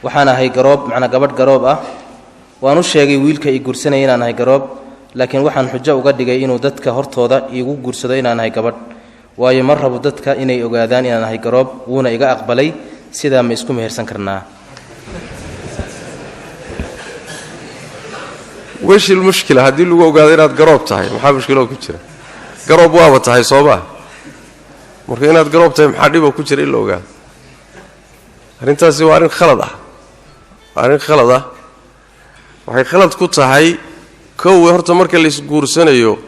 Waxaan ahay garoob, macnaa gabadh garoob ah. Waan u sheegay wiilka i guursanaya inaan ahay garoob, laakiin waxaan xujo uga dhigay inuu dadka hortooda iigu guursado inaan ahay gabadh, waayo ma rabo dadka inay ogaadaan inaan ahay garoob. Wuuna iga aqbalay. Sidaa ma isku mehersan karnaa? Weshil mushkila haddii lagu ogaado inaad garoob tahay, maxaa mushkiloo ku jira? Garoob waaba tahay soo maa? Marka inaad garoob tahay maxaa dhiboo ku jira in la ogaado? Arrintaasi waa arrin khalad ah, waa arrin khalad ah. Waxay khalad ku tahay kowe horta marka laisguursanayo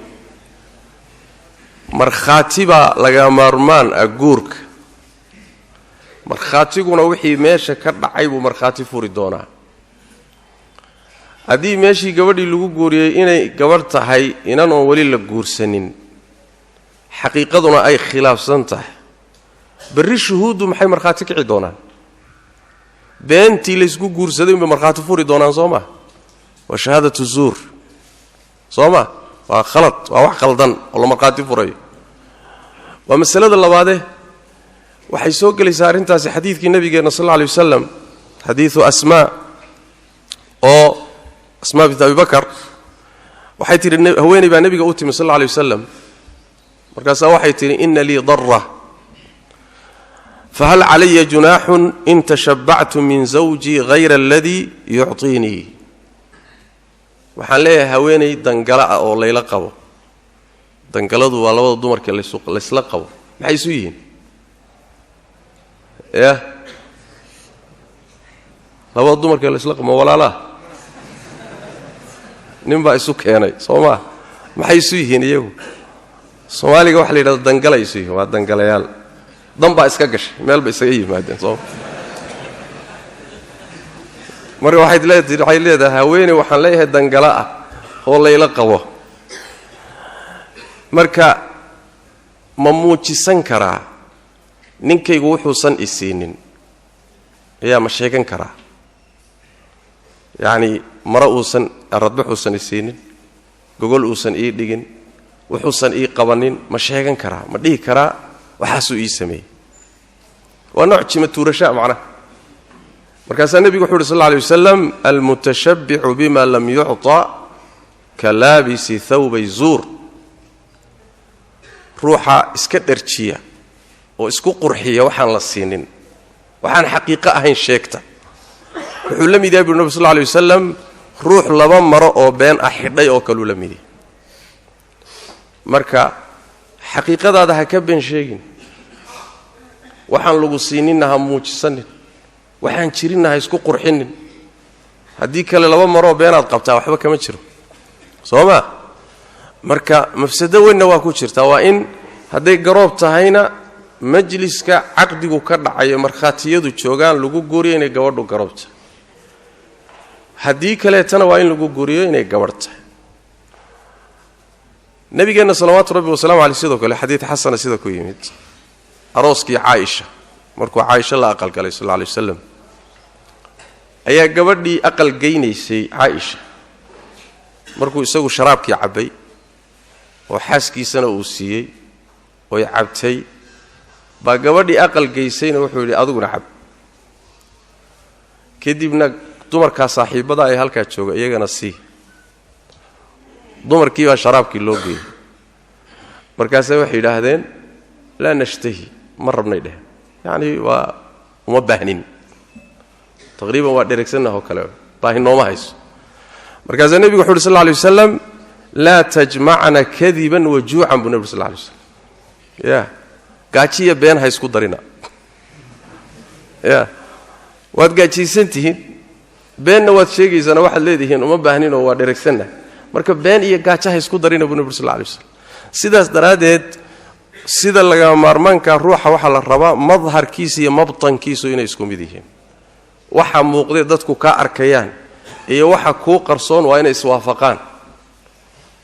markhaati baa laga maarmaan ah guurka. Markhaatiguna wixii meesha ka dhacay buu markhaati furi doonaa. Haddii meeshii gabadhii lagu guuriyey inay gabadh tahay inan oon weli la guursanin, xaqiiqaduna ay khilaafsan tahay, berri shuhuuddu maxay markhaati kici doonaan? Beentii laysku guursaday unbay markhaati furi doonaan, soo maa? Waa shahaadatu zuur, soo ma? Waa khalad, waa wax khaldan oo la markhaati furayo. Waa masalada labaade. Waxay soo gelaysaa arrintaasi xadiidkii nabigeenna sal alla alay wasalam, xadiidu Asmaa, oo Asmaa bint Abi Bakar waxay tidhi, haweeney baa nebiga u timi sal alla alay wasalam. Markaasaa waxay tidhi: "Ina lii dara, fahal calaya junaaxun in tashabbactu min zawjii hayra aladii yucطiinii?" Waxaan leeyahay haweeney dangala ah oo layla qabo. Dangaladu waa labada dumarka laysla qabo. Maxay isu yihiin? Ya, labada dumarka laysla qabo ma walaalaha? Nin baa isu keenay, soo maa? Maxay isu yihiin iyagu? Soomaaliga waxa la yidhahdo dangalay isu yihiin, waa dangalayaal. Dan baa iska gashay, meel bay isaga yimaadeen, sooma? Marka waxay leedahay haweeney waxaan leeyahay dangala ah oo layla qabo, marka ma muujisan karaa ninkaygu wuxuusan isiinin? Ayaa ma sheegan karaa? Yacni maro uusan aradbax uusan isiinin, gogol uusan ii dhigin, wuxuusan ii qabanin, ma sheegan karaa? Ma dhihi karaa waxaasuu ii sameeyey? Waa nooc jima tuurashaa macnaha. Markaasaa nebigu wuxu uhi sal alla alay wasalam: "Almutashabbicu bima lam yucطa ka laabisi thawbay zuur." Ruuxa iska dharjiya oo isku qurxiya waxaan la siinin, waxaan xaqiiqo ahayn sheegta, wuxuu la mid yahay, buri nabig sal lla alay wasalam, ruux laba maro oo been ah xidhay oo kaluu la mid yahay. Marka xaqiiqadaada ha ka been sheegin, waxaan lagu siininna ha muujisanin, waxaan jirinna ha isku qurxinin. Haddii kale laba maroo beenaad qabtaa, waxba kama jiro, soo maa? Marka mafsado weynna waa ku jirtaa. Waa in hadday garoob tahayna majliska caqdigu ka dhacayo, markhaatiyadu joogaan, lagu guuriyo inay gabadhu garoob tahay. Haddii kaleetana waa in lagu guuriyo inay gabadh tahay. Nabigeenna salawaatu rabbi wasalamu aleyh sidoo kale xadiid xasana sida ku yimid, arooskii Caaisha, markuu Caaisha la aqalgalay sal alla alay wasalam, ayaa gabadhii aqal geynaysay Caaisha, markuu isagu sharaabkii cabbay oo xaaskiisana uu siiyey oy cabtay, baa gabadhii aqal geysayna wuxuu yidhi: "Adiguna cab." Kadibna dumarkaa saaxiibbada ay halkaa jooga iyagana sii. Dumarkii baa sharaabkii loo geeyey. Markaase waxay yidhaahdeen: "Laa nashtahi," ma rabnay dheh, yacni waa uma baahnin, taqriiban waa dheregsanah oo kale, baahi nooma hayso. Markaasaa nebigu wuxu uhi sal lla alay wasalam: "Laa tajmacna kadiban wa juucan," buu nebi ur sal lla alay slam. Ya, gaajiya been ha isku darina. Ya, waad gaajaysan tihiin, beenna waad sheegaysaana, waxaad leedihiin uma baahninoo waa dheregsanah. Marka been iyo gaajo ha isku darina, buu nebi ur sal lla alay waslam. Sidaas daraaddeed, sida lagama maarmaanka, ruuxa waxaa la rabaa madharkiisa iyo mabtankiisu inay isku mid yihiin. Waxa muuqdee dadku kaa arkayaan iyo waxa kuu qarsoon waa inay iswaafaqaan.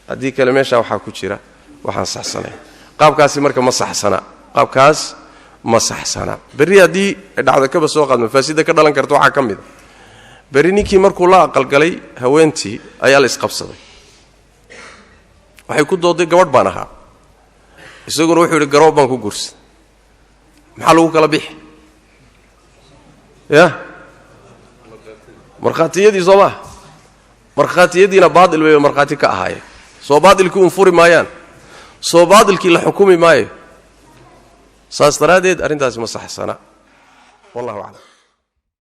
Haddii kale meeshaa waxaa ku jira waxaan saxsanayn. Qaabkaasi marka ma saxsana, qaabkaas ma saxsana. Berri haddii dhacdo, kaba soo qaad, mafaasida ka dhalan karta waxaa ka mid a: berri ninkii markuu la aqalgalay haweentii ayaa la isqabsaday. Waxay ku dooday: "Gabadh baan ahaa." Isaguna wuxuu yidhi: "Garoob baan ku guursaday." Maxaa lagu kala bixi? Ya, Markhaatiyadii soo maaha? Markhaatiyadiina baatil bayba markhaati ka ahaayeen. Soo baatilkii uun furi maayaan, soo baatilkii la xukumi maayo. Saas daraaddeed arrintaasi ma saxsana, wallahu aclam.